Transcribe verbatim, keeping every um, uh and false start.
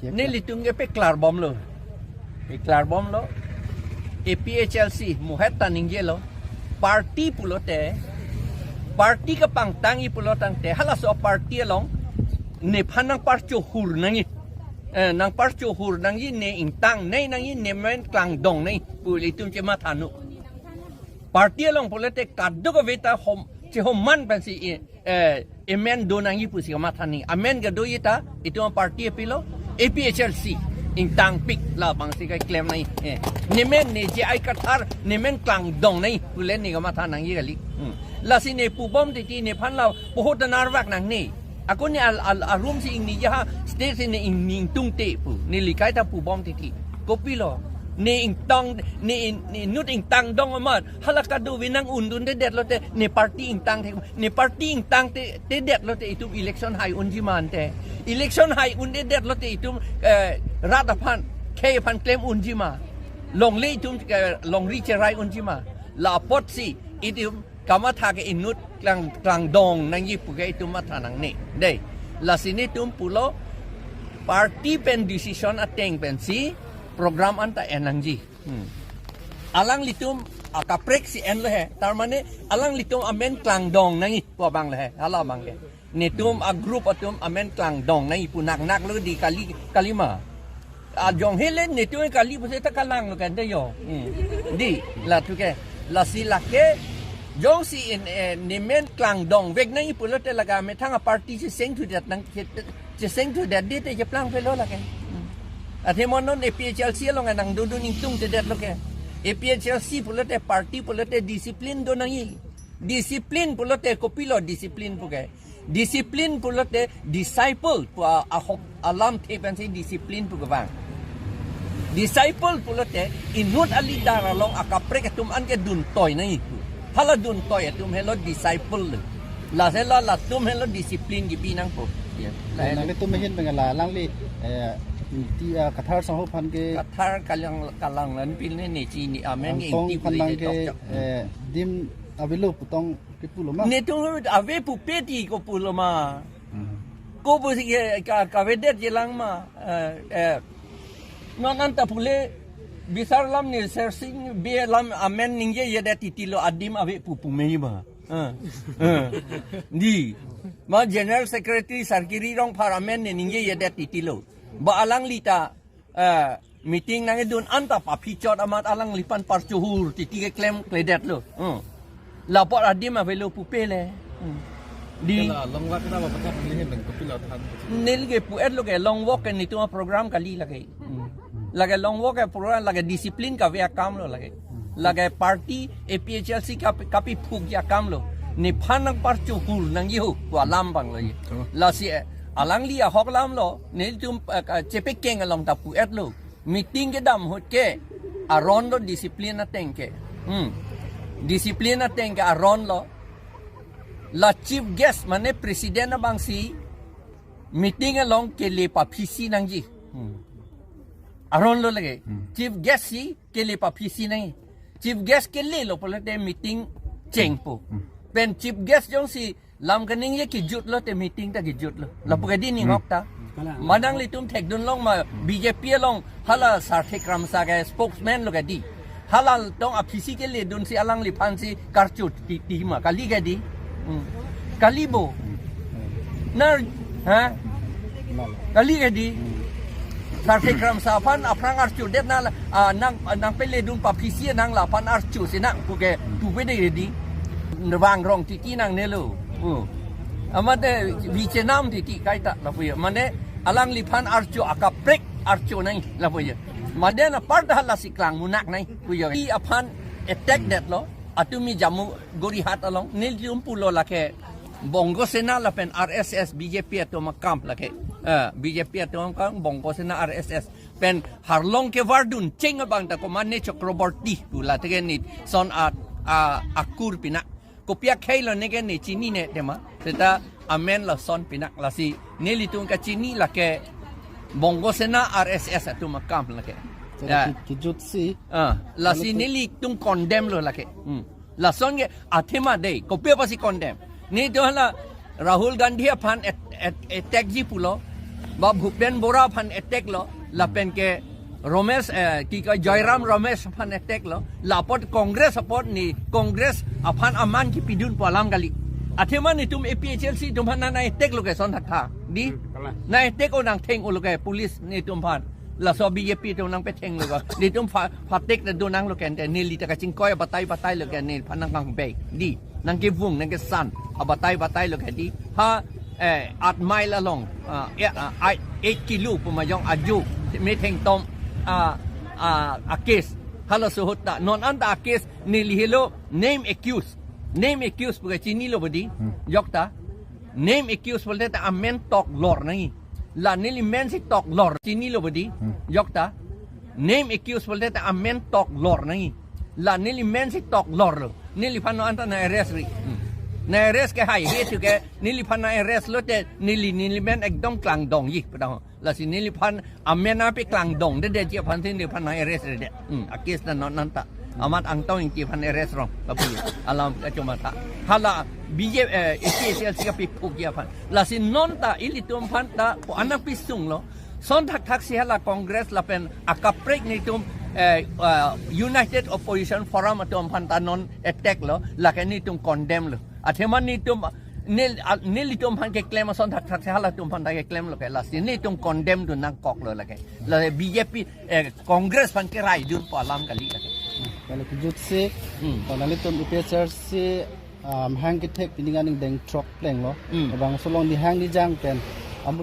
Nelitum ke peklar bomlo. Peklar bomlo. A P H L C muhet ta ningjelo. Party pulote, party kepangtangji pulo tangte, halaso party along nephan nangparchohur nangji. Eh, nangparchohur nangji, ne ingtangnei nangji, ne men klangdongnei pu ilitum chematha nu. Party along pulote kadokave ta hom, chehoman pensi, eh, eh, amen do nangji pusi kamatha nangji. Amen kedoji ta, itum party apilo, A P H L C. Ingtangpik labangsi keklem nangji. Eh, ne men ne J I Kathar, ne men klangdongnei pule ne kamatha nangji kali. Hmm. Lasi ne pubom titi, nephan la pohot ta narvak nangne. Ako ne al, al, arum si ingni jaha, state si ne ingni ingtungte pu. Ne likai ta pubom titi. Kopilo. Ne ingtang, ne in, ne inut ingtangdong amat. Hala kadokave nang undundedet lote, ne party ingtangte, ne party ingtangte, tedet lote itum election hai unji ma ante. Election hai undedet lote itum, eh, rat aphan, khei aphan klem unji ma. Longle itum, eh, longri cherai unji ma. La apotsi itum kamatha ke inut klang, klangdong nangji puke itum matha nangne. Dei. Lasi netum pulo party pen decision ateng pensi program anta en nangji. Hmm. Alanglitum akaprek si enlo he. Tar mane alanglitum amen klangdong nangji pu abang le he. Hala abang ke. Netum a-group atum amen klangdong nangji pu naknak lo di kali, kalima. Ajong hele netum kali pusi ta kalanglo kan de yo. Hmm. Dei, la thu ke. Lasi lake jongsi in, eh, ne men klangdong vek nangji pulote lake amethang a-party si seng thudet nang, cheseng thudet di te cheplang pelo lake. Hmm. Athe mo non A P H L C along nangdodun ingtungtedet lo ke. A P H L C pulote party pulote discipline do nangji. Discipline pulote kopilo discipline puke. Discipline pulote disciple pu a-, ahok alamthe pensi discipline pu kevang. Disciple pulote inut a-leader along akaprek atum an ke duntoi nangji pu. Hala duntoi atum helo disciple lo. Lasi la latum helo discipline kipi nangpo. Ya. Lahenlo. Nangtum ahin pen la alangli, eh, Ingti, ah, Kathar sangho aphan ke Kathar kalang, kalang lan pil ne ne chini amen ke Angtong Ingti aphan pule nang je ke, tok chok. Eh, adim avelo pu tong kipulo ma? Netum ave pupe ti kopulo ma. Hmm. Ko pusi ke ka, kavedet jelang ma. Eh, eh. Non anta pule bisar lam ne Sersing Bey alam amen ningjejedet titilo, adim ave pu pume ma. Eh, eh. Dei. Ma General Secretary Sarkiri Rongphar amen ne ningjejedet titilo. Ba alangli ta, eh, meeting nangkedun anta paphi chot amat alangliphan parchohur titi keklemkledet lo. Hmm. La apot adim avelo pupe le. Hmm. Dei. Kala long walk na ba pakat ni hin nang kopilo than. Neli ke pu-et lo ke long walk ke netum a-program kali lake. Hmm. Lake long walk ke program lake discipline kave akam lo lake. Lake party A P H L C kapi, kapiphukji akam lo. Nephan nangparchohur nangji ho pu alam abang lo ye. Oh. Lasi, eh, alangli ahok alam lo, netum, eh, ka-, chepekeng along ta pu-et lo. Meeting kedam ahut ke aron lo discipline ateng ke. Hmm. Discipline ateng ke aron lo. La chief guest mane president abangsi meeting along kele paphisi nangji. Hmm. Aron lo lake. Hmm. Chief guest si kele paphisi nangji. Chief guest kelelo pulote meeting chengpo. Hmm. Pen chief guest jongsi lam kaningje kejut lote meeting ta kejut lo. Lapu ke dei ning Hmm. hok ta. Hmm. Manang litum thekdun long ma B J P along hala Sarthe Kramsa ke spokesman lo ke dei. Hala tong aphisi keledun si alangliphan si karcho ti, ti ma kali ke dei. Hmm. Kali bo. Nar, ha? Kali ke dei. Sarthe Kramsa aphan aphrang archodet na, ah, nang, nangpeledun paphisi nang laphan archo si nang puke pupe dei dei. Vangrong titi nangnelo. Oh. Amate bichenam titi kaita lapu ye. Mane alangliphan archo akaprek archo nang lapu ye. Mane na parda lasi klang munak nang pu ye. I aphan attack detlo. Atumi Jamugorihat along nelitum pulo lake Bongo Sena lapen R S S B J P atum akam lake. Eh, B J P atum akam, Bongo Sena, R S S. Pen harlong kevardun cheng abang ta komat ne Chakraborty pu la teke ne son a, a, akur pinak. Kopi akhei lo ne ke ne chinine tema. Seta amen lason pinak lasi nelitum kachini lake Bongo Sena R S S atum akam lake. Seta Ya. ki-, kijut si. Ah, lasi Lalu tu- nelitum condemn lo lake. Hmm. Lason ke athema dei, kopi apotsi condemn. Netum hala Rahul Gandhi aphan at-, at-, attack ji pulo. Ba Bhupen Borah aphan attack lo, lapen ke Ramesh, eh, ki ka Joyram Ramesh aphan attack lo, la apot Congress apot ne Congress aphan aman kipidun pu alam kali. Athema netum A P H L C atum aphan nang attack lo ke son thakthak. Dei? Hmm, kalang. Nang attack o nang theng-o lo ke police netum aphan. Laso B J P atum nangpethenglo ke. Netum pha-, phatek ta donang lo ke ante, neli ta kachingkoi abatai batai lo ke, neliphan nangkangbei. Dei? Nangkevung, nangkesan abatai batai lo ke dei. Ha, eh, aat mile along, ah, eh, ah, ai-, eight kilo pu majong ajo methengtom, ah, ah, a-case. Halaso ahut ta, non anta a-case neli helo name accused. Name accused pu ke chinilo bo dei? Hmm. Jokta. Name accused pulote ta amen toklor nangji. La neli men si toklor, chinilo bo dei? Hmm. Jokta. Name accused pulote ta amen toklor nangji. La neli men si toklor lo. Neliphan non anta nang arrest ri. Hmm. Nang arrest ke haihe thu ke, neliphan nang arrest lote neli, neli men ekdom klangdongji pu tang ho. Lasi neliphan amen aphi klangdongdedetji aphan si neliphan nang arrest redet. Hmm, a-case ta non anta. Amat Angtong Ingti aphan arrest rong, la police alam kachoma ta. Hala B J P, eh, A P H L C kapephukji aphan. Lasi non ta ilitum aphan ta pu anang pisung lo. Son thakthak si hala Congress lapen akaprek netum, eh, eh, United Opposition Forum atum aphan ta non attack lo, lake netum condemn lo. Athema netum, nel-, a-, nelitum aphan keklem ason thakthak si halatum aphan ta keklem lo ke, lasi netum condemn dun nangkok lo lake. La B J P, eh, Congress aphan keraidun pu alam kali lake. Kalau kejut si, Hmm. kalau nanglitum A P H L C, um, hang kethek pini aning deng throk plenglo. Hmm. Bangso along nihang nijang pen